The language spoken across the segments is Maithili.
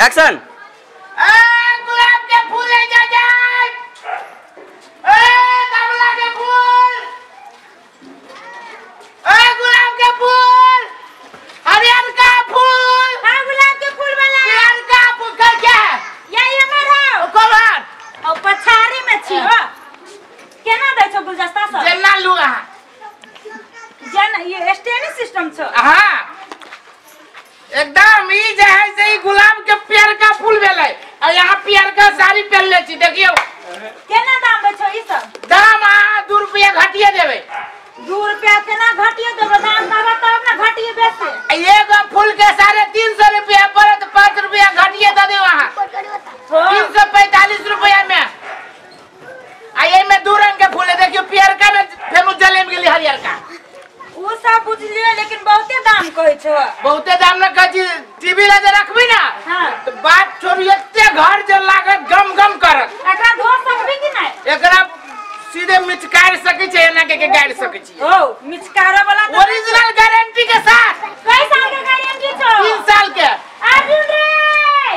एक्शन। गुलाब के फूल ले जा जाए, गमला के फूल, गुलाब के फूल, हरियर का फूल। हां गुलाब के फूल वाला हरियर का फूल का क्या है? यही हमर है। कौन है? और पछाड़ी में छी हो। केना दै छौ गुलदस्ता सब? जेना लू अहाँ जेना ये स्टैंडिंग सिस्टम छौ। हां एकदम ई जे है से ई गुलाब के पेड़ का फूल भेलै आ यहाँ पियर का साड़ी पहनले छी। देखियो केना दाम दै छौ ई सब? दाम अहाँ 2 रुपया घटिए देबै। 2 रुपया केना घटिए देबै? दाम कहबै तब ना घटिए बेसी। एगो फूल के 350 रुपया पड़त, 5 रुपया घटिए दे देब अहाँ। 345 रुपया में। आ एमे 2 रंग के फूल है। देखियो पियरका में फेर उजले में गेली हरियर का। उ सब बुझलिए लेकिन बहुते दाम कहै छौ। बहुते दाम न कहै छी। टीवी ला जे रखबी ना। हां तो बात छोड़ू, एते घर जे लागत गम गम करत। एकरा धो सकबी कि नै? एकरा सीधे मिचकार सकै छै, एना के गाड़ि सकै छी। ओ मिचकारे वाला ओरिजिनल गारंटी के साथ। कै साल के गारंटी छौ? 3 साल के। अर्जुन रे,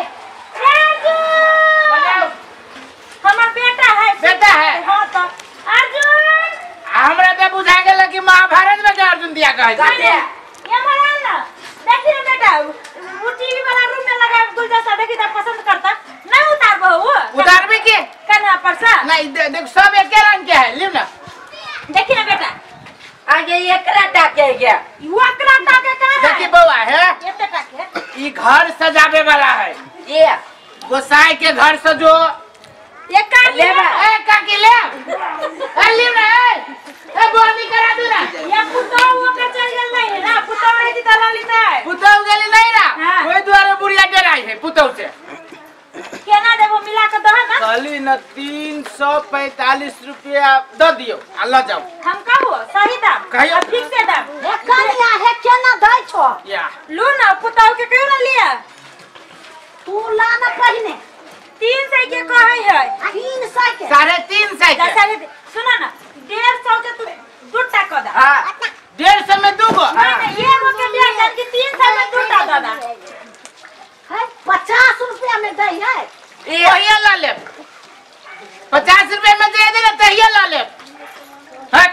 अर्जुन बताओ। हमर बेटा है। बेटा है? हां तो अर्जुन हमरा त बुझा गेल कि महाभारत में के अर्जुन दिया कहै छै। ये मराल ना देखी ना बेटा, वो टीवी वाला रूम में लगा गुलदस्ता देखी त पसंद करता नहीं। उतारबो वो? उतारबे के कन्हा पर से नहीं। देख सब एके रंग के है। लिव ना देखी ना बेटा। आगे एकरा टाके गया। एकरा टाके का है? देखी बउआ है एते टाके ई घर सजावे वाला है। ये गोसाई के घर सजो। एक काकी लेबा। ए काकी ले, ए लिव ना, ए बोनी करा दू ना। या पुतौ ओकर चल गेल नहीं ना। पुतौ रही त ललिता है। पुतौ गेली नहीं ना। ओई दुआरे बुढ़िया डराई है पुतौ से। केना देबो मिला के दह ना? कहली ना 345 रुपया द दियो आ ल जाओ। हम कहबो सही दाम कहियो फिक्स से दाम। हे कनिया हे केना दै छौ? या लू ना पुतौ के कहियो ना लिया। तू ला ना पहिने। 300 के कहै है। 300 के 350 के। सुना ना 150 के तू दूटा क दा। हां 150 में 2 गो। नहीं नहीं एगो के 150 के 300 में दूटा द दा। है 50 रुपया में दै है। तहिया ला ले। 50 रुपया में दे दे ना तहिया ला ले। हट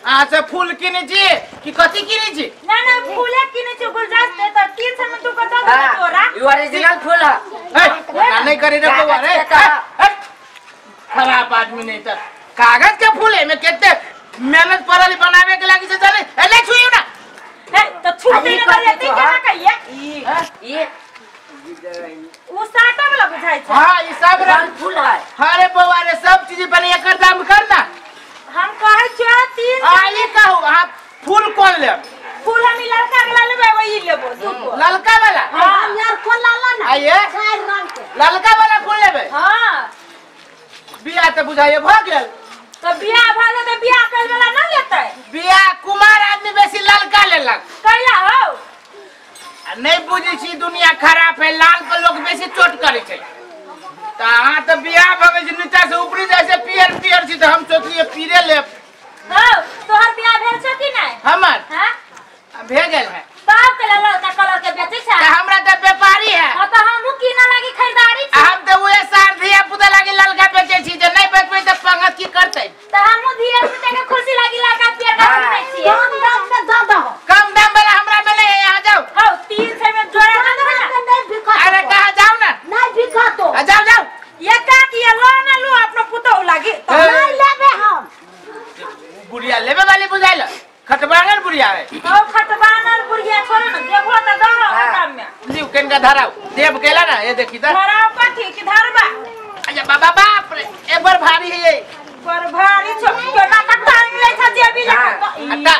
अहाँ से फूल किने छी कि कथी किने छी? ना ना फूले किने छी गुलदस्ता त 300 में 2 गो द दे तोरा। ई ओरिजिनल फूल है। ए ना नहीं करे रे बउआ रे। खराब आदमी नहीं त कागज के फूल है में केते मेहनत पड़ल बनावे के लागी से जाने। ए ले छुइयो ना। ए त छू दे ना लेते केना कहिए? ई उ साटा वाला बुझाई छै। हां ई सब रंग फूल है। अरे बउआ रे सब चीज बने एकर दाम कर ना। हम कहै छियो 3 आ ई कहू अहाँ फूल कोन लेब? फूल हम ई ललका वाला लेबै वही लेबो दूगो। ललका वाला? हां यार कोन लाला ना। आइए 4 रंग के ललका वाला फूल लेबै। हां बियाह त बुझाइए भ गेल। त बियाह भ गेल त बियाह करे वाला ना लेतै? बियाह कुमार आदमी बेसी ललका लेलक। कैला हो? नहीं बुझै छी दुनिया खराब है, लाल पर लोग बेसी चोट करै छै। त अहाँ त बियाह भ गेल छै नीचा से ऊपरी जाइ छै पियर पियर छी त हम सोचलिए पीरे लेब। हौ तोहर बियाह भेल छौ कि नै? हमर हां भे गेल है। तब के ललका कलर के बेचै छै? त हमरा त व्यापारी है। हां त हमहु कीना लागी खरीदारी छी। हम त उहे सार धिया पुता लागी ललका बेचै छी, जे नहीं बेचबै त पंगत की करतै? त हमहु धिया पुता के खुशी लागी ललका पियर का किनै छी। कम दाम में द दहो। कम दाम वाला हमरा में नहीं है। यहाँ जाओ। हौ 300 में जोड़ा दे दो ना। नहीं बिकतो। अरे कहां जाओ ना। नहीं बिकतो। आ जाओ जाओ। ये का किया लो ना लो अपना पुतौ लागी। नहीं लेबे हम। बुढ़िया लेबे वाली बुझाइल खटबांगल बुढ़िया है। ओ खटबांगल बुढ़िया छोड़ो ना देबो त दहो दाम में। लिव केनका धराओ देव केला ना ये देखी त धराओ कथी कि धरबा? अच्छा बाबा बाप रे ए बड़ भारी है ये। बड़ भारी छौ केना त टांग लै छ जेबी ले। अट्टा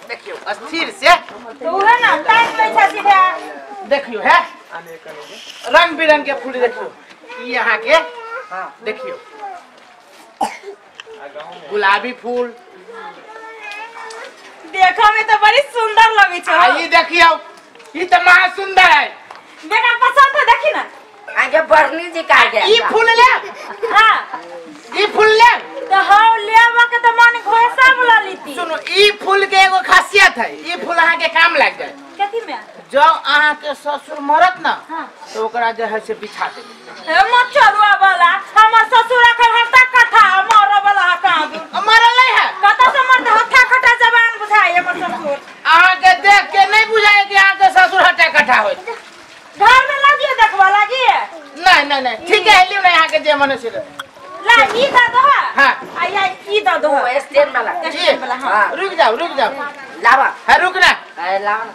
देखियो स्थिर से तो उहे ना टांग लै छ सीधा। देखियो है रंग बिरंग के फूल देखियो ई यहाँ के। हां देखियो गुलाबी फूल देखा में तो बड़ी सुंदर लगे छौ। आ ई देखियो ई त महा सुंदर है। बेटा पसंद है देखी ना। आगे बरनी जी का गया। ई फूल ले। हां ई फूल ले त हां लेवा के त मन घोसा वाला लीती। सुनो ई फूल के एगो खासियत है, ई फूल अहाँ के काम लाग जाए। कथी? कथी में जब अहाँ के ससुर मरत ना तो ओकरा जे है से बिछा दे ए मचरुआ वाला हमर ससुर अखन हत्ता कथा मर वाला कहां मरल नहीं है कत से मरत हत्ता कटा जबान बुझाय हमर ससुर अहाँ के देख के नहीं बुझाए कि अहाँ के ससुर हट्टा कट्ठा होय घर में लगिए देखवा लगिए नहीं नहीं नहीं ठीक है लियो ना यहाँ के जे मन से ला ई दा दो हां आ या ई दा दो स्टैंड वाला स्टैंड वाला हां रुक जाओ रुक जाओ लावा हां रुक ना अरे लावा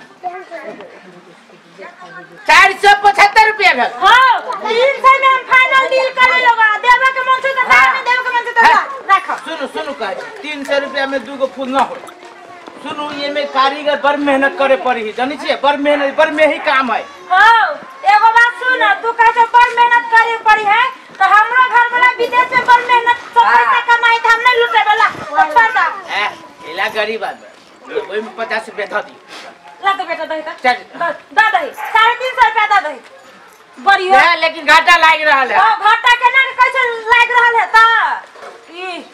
475 रुपया भेल हां 300 में हम फाइनल डील करे लगा देवे के मन से त में देवे के मन से त रख सुनो सुनो कह 300 रुपया में दूगो फूल ना हो सुनो ये में कारीगर बड़ मेहनत करे पड़ी जानी छिए बड़ मेहनत बड़ में ही काम है हां एगो बात सुन तू कहे छ बड़ मेहनत करे पड़ी है तो हमरो घर वाला विदेश में बड़ मेहनत सब पैसा कमाई त हम नहीं लुटे वाला तो छोड़ दा ए इला गरीब आदमी ओइ में 50 रुपया ध दी ला तो बेटा दही त दा दही 350 रुपया दा दही बढ़िया है लेकिन घाटा लाग रहल है हां घाटा केना के कैसे लाग रहल है त ई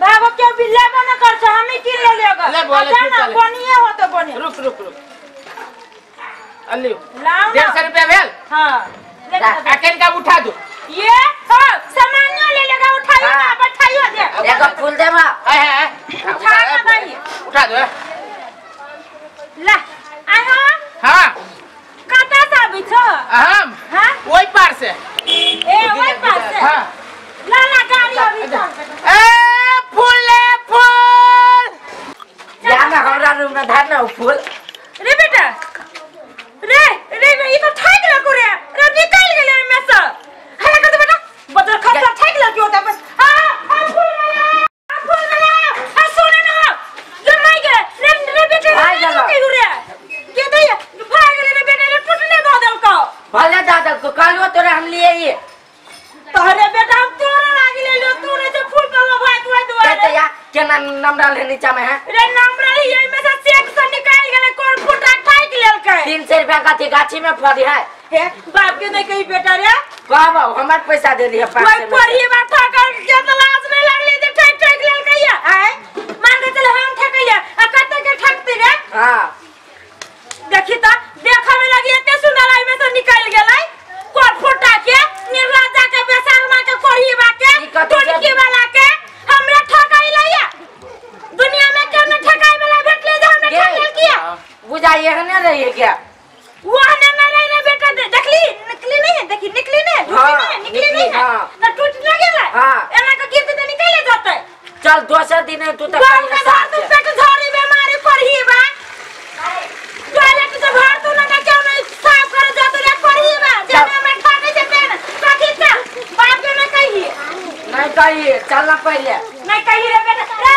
बाबा क्यों भी लेबो न कर छ हम ही किन ले लेगा ले बोले ना बनिए हो तो बनिए रुक रुक रुक अल्ली लाओ ना 150 रुपया भेल हां ले अकेन का उठा दो ये हां सामान्य ले लेगा उठाइयो ना बैठाइयो दे एगो फूल देबा है है उठा ना दही उठा दो ला आ हां हां कता से आबै छ हम हां ओइ पार से ए ओइ पार से हां ला ला गाड़ी अभी चल ए फूल ले फूल या ना हमरा रूम में धर ना फूल रे बेटा रे रे ई तो ठैक लगो रे रे निकल गेलै एमे से हला कर दे बेटा बदर खसा ठैक लगो होता बस हां हां फूल वाला फूल वाला आ सुन ना जो माई गे रे रे बेटा भाग गेलो। के रे के दे भाग गेलै रे बेटा रे टूटने दऽ देलको भले दादा को कहलो तोरा हम लिए ये तोहरे बेटा हम तोरा लागी ले लो तू रे से फूल पर भाई तू दुआरे ते या केना नमरा ले नीचा में है रे नमरा ही एमे से चेक से निकाल गेलै कोन फूटा ठैक लेलकै 300 रुपया कथी गाछी में फड़ी है हे बाप के नहीं कही बेटा रे कहब हमर पैसा दे दिए कोई 500 में परिवार ठकर के तो लाज नहीं लागले जे ठक ठक लेलकै या आय मान के चल हम ठकैया आ कते के ठकती रे हां देखी त देखा में लगी एते सुंदर आई में से निकल गेलै कोन फूटा के निर्लज्जा के बेशर्मा के कोढ़ीबा के ई कथी छै? टोटकी वाला के हमरा ठकाई लैया दुनिया में के न ठकाई वाला भेटले जे हमरा के? ठक लेलकिया बुझा एहने रहिए क्या वो ने ना नहीं ना बेटा देखली निकली नहीं है देखी निकली नहीं ढुकी हाँ, नहीं है, निकली निकली, नहीं है हाँ। तो टूट ना गेलै हाँ। एना के गिरते त निकले जतै चल दोसर दिन तू तो गाँव के घर तू पेट झोरी बीमारी पड़ी बा टॉयलेट से भर तू ना क्यों नहीं साफ कर जाते रे पड़ी बा जेना में ठके जते ना कथी चल बाप के ना कही नहीं कही चलना पहले नहीं कही रे बेटा रे